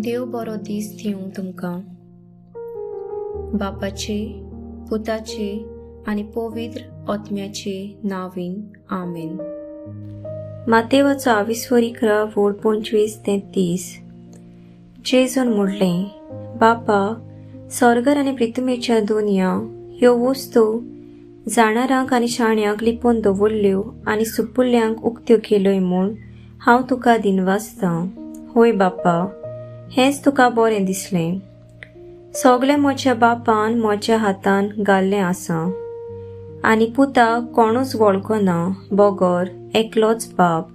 देव बरो दीस दिवं तुमकां. बापाचे, पुताचे आनी पवित्र आत्म्याचे नांवान, आमेन. मातेवाचो आविस्वर 11 वोड 25 ते 30. जेजून म्हणलें, बापा, स्वर्गर आनी पृथ्वीच्या दुनिया ह्यो वस्तू जाणारांक आनी शाण्यांक लिपोवन दवरल्यो आनी सुपुल्ल्यांक उक्त्यो केल्यो म्हूण हांव तुका दिनवासतां. होय बापा, हेंच तुका बरें दिसलें. सगळें म्हज्या बापान म्हज्या हातान घाल्लें आसा आनी पुताक कोणूच वळखना बगर एकलोच बाप,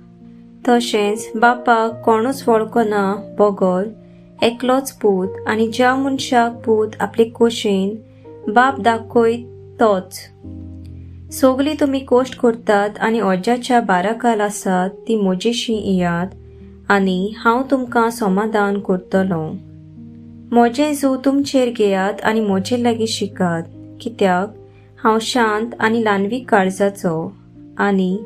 तशेंच बापाक कोणूच वळखना बगर एकलोच पूत आनी ज्या मनशाक पूत आपले खोशेन बाप दाखयत तोच. सगळीं तुमी कश्ट करतात आनी ओज्याच्या बाराकाल आसात ती म्हजेशी येयात आनी हांव तुमकां समाधान करतलो. म्हजें जू तुमचेर घेयात आनी म्हजे लागीं शिकात, कित्याक हांव शांत आनी ल्हानवीक काळजाचो आनी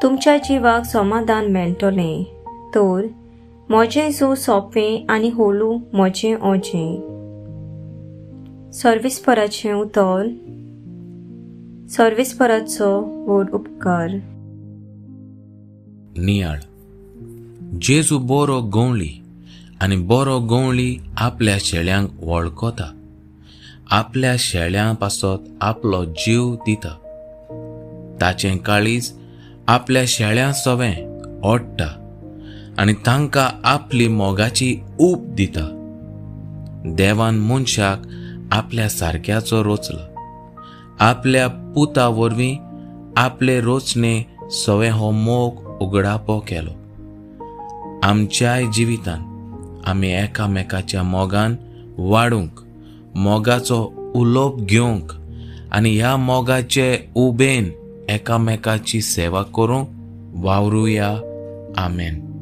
तुमच्या जिवाक समाधान मेळटलें. तर म्हजें जू सोंपें आनी होलू म्हजें ओजें. सर्विसपराचें उतर. सर्विसपराचो व्हड उपकार. नियाळ. जेजू बरो गवळी आनी बरो गवळी आपल्या शेळ्यांक वळखता, आपल्या शेळ्यां पासत आपलो जीव दिता. ताचें काळीज आपल्या शेळ्यां सवें ओडटा आनी तांकां आपली मोगाची ऊब दिता. देवान मनशाक आपल्या सारक्याचो रोचला. आपल्या पुता वरवीं आपले रोचणे सवें हो मोग उगडापो केलो. आमच्याय जिवितान आमी एकामेकाच्या मोगान वाडूंक, मोगाचो उलोप घेवंक आनी ह्या मोगाचे उबेन एकामेकाची सेवा करूंक वावरुया. आमेन.